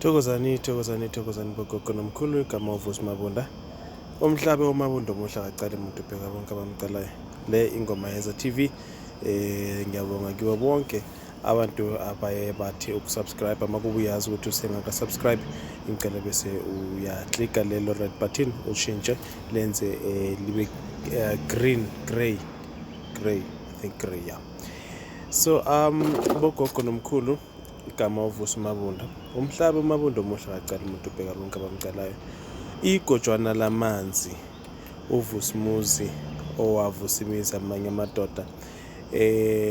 Thokozani, thokozani, thokozani bogogo nomkhulu. Igama uVusi Mabunda. Umhlabe uMabunda omuhle akacali muntu, ubheka bonke abamcalayo. Le ingoma yeza TV. Ngiyabonga kibo bonke abantu abaye bathi ukusubscribe. Uma kuba uyazi ukuthi usengaka subscribe, ngicela bese uyaklika lelo red button, ushintshe lenze libe green, grey, grey, I think grey, yeah. So bogogo nomkhulu, igama uVusi Mabunda. Umhlaba uMabunda omuhle akacala umuntu, ubheka bonke abamcalayo. Igojwana lamanzi, uVusimuzi owavusa imizi amanye amadoda.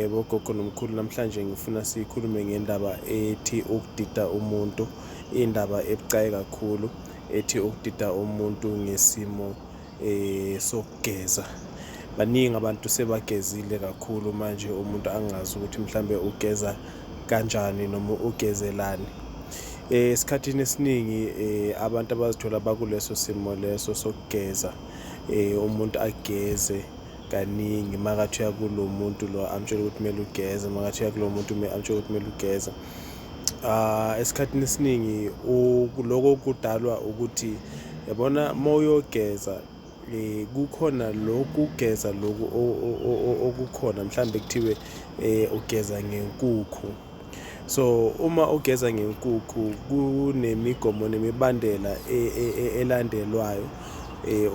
Bogogo nomkhulu, namhlanje ngifuna sikhulume ngendaba ethi ukudida umuntu, indaba ebucayi kakhulu ethi ukudida umuntu ngesimo sokugeza. Baningi abantu sebagezile kakhulu manje, umuntu angazi ukuthi mhlambe ugeza kanjani noma ugezelani. Esikhathini esiningi abantu abazithola bakuleso simo leso sokugeza, umuntu ageze kaningi, makathi uya kulo muntu lo amtshela ukuthi kumele ugeze, makathi uya kulo muntu amtshela ukuthi kumele ugeze. Esikhathini esiningi lokho kudalwa ukuthi yabona uma uyogeza, kukhona lokhu kugeza lokhu okukhona, mhlambe kuthiwe ugeza ngenkukhu. So uma ugeza ngenkukhu kunemigomo nemibandela elandelwayo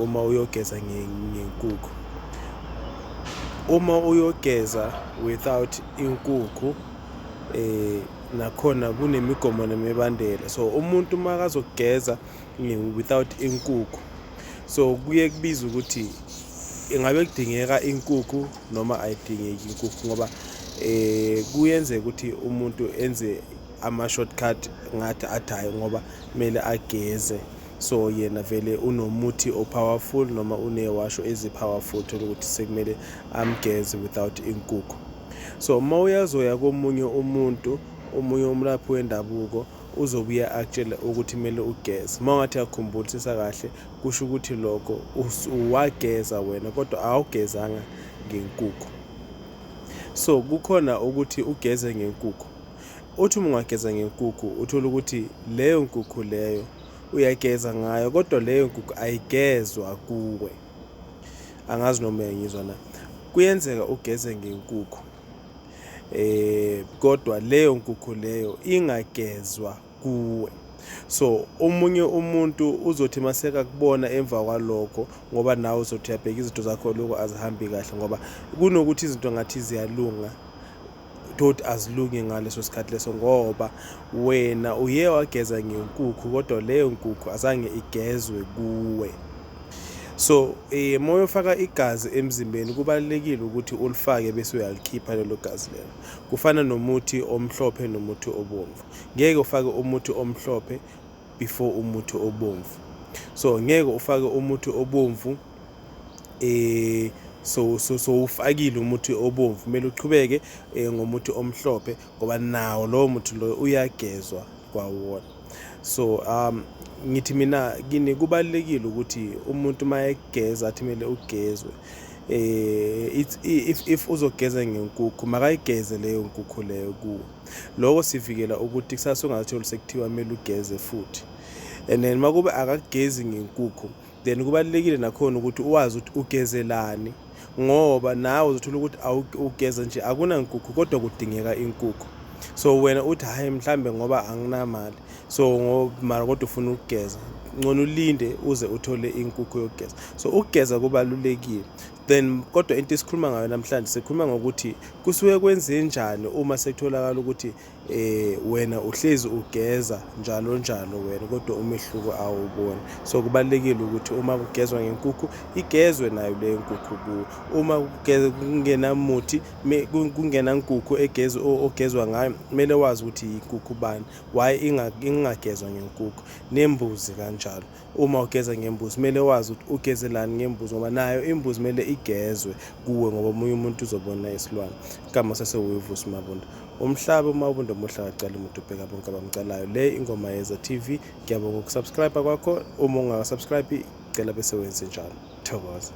uma uyogeza ngenkukhu. Uma uyogeza without inkukhu, nakhona kunemigomo nemibandela. So umuntu makazogeza without inkukhu, so kuye kubiza ukuthi ingabe kudingeka inkukhu noma ayidingeki inkukhu, ngoba kuyenzeka ukuthi umuntu enze ama-shortcut ngathi athi hhayi ngoba kumele ageze, so yena vele unomuthi o-powerful noma unewasho ezi-powerful, thola ukuthi sekumele amgeze without inkukhu. So uma uyazoya komunye umuntu, omunye umlaphi wendabuko uzobuye akutshele ukuthi kumele ugeze. Uma ungathi uyakhumbulisa kahle, kusho ukuthi lokho uwageza wena kodwa awugezanga ngenkukhu. So kukhona ukuthi ugeze ngenkukhu. Uthi uma ungageza ngenkukhu, uthole ukuthi leyo nkukhu leyo uyageza ngayo, kodwa leyo nkukhu ayigezwa kuwe. Angazi noma uyangizwa na. Kuyenzeka ugeze ngenkukhu, kodwa leyo nkukhu leyo ingagezwa kuwe. So omunye umuntu uzothi maseka kubona emva kwalokho, ngoba nawe uzothi uyabheka izinto zakho lokho azihambi kahle, ngoba kunokuthi izinto ngathi ziyalunga, thothi azilungi ngaleso sikhathi leso, ngoba wena uye wageza ngenkukhu kodwa leyo nkukhu azange igezwe kuwe. So uma uyofaka igazi emzimbeni, kubalulekile ukuthi ulifake bese uyalikhipha lelo gazi lelo. Kufana nomuthi omhlophe nomuthi obomvu. Ngeke ufake umuthi omhlophe before umuthi obomvu. So ngeke ufake umuthi obomvu so ufakile umuthi obomvu, kumele uchubeke ngomuthi omhlophe, ngoba nawo lowo muthi loyo uyagezwa kwawona. So ngithi mina kini kubalulekile ukuthi umuntu mayegeza athi kumele ugezwe, if uzogeza ngenkukhu, makayigeze leyo nkukhu leyo kuwe. Lokho sivikela ukuthi kusasa ungatholi sekuthiwa kumele ugeze futhi. And then makube akakugezi ngenkukhu, then kubalulekile nakhona ukuthi uwazi ukuthi ugezelani, ngoba nawe uzothola ukuthi ugeza nje akunankukhu kodwa kudingeka inkukhu. So wena uthi hhayi mhlambe ngoba anginamali, so mara kodwa ufuna ukugeza, ngcono ulinde uze uthole inkukhu yokugeza. So ukugeza kubalulekile. Then kodwa into esikhuluma ngayo namhlanje, sikhuluma ngokuthi kusuke kwenzenjani uma sekutholakala ukuthi wena uhlezi ugeza njalo njalo wena, kodwa umehluko awuboni. So kubalulekile ukuthi uma kugezwa ngenkukhu, igezwe nayo leyo nkukhu kuwo. Uma kungenamuthi, kungenankukhu ogezwa ngayo, kumele wazi ukuthi inkukhu bani, why ingagezwa ngenkukhu. Nembuzi kanjalo, uma ugeza ngembuzi kumele wazi ukuthi ugezelani ngembuzi, ngoba nayo imbuzi kumele igezwe kuwe, ngoba omunye umuntu uzobona isilwane. Igama sasewuVusi Mabunda. Umhlaba uMabunda omuhle akacala umuntu, ubheka bonke abamcalayo. Le ingoma yeza TV. Ngiyabonga ukusubscribe kwakho. Uma ungakasubscribe, cela bese wenze njalo. Thokoza.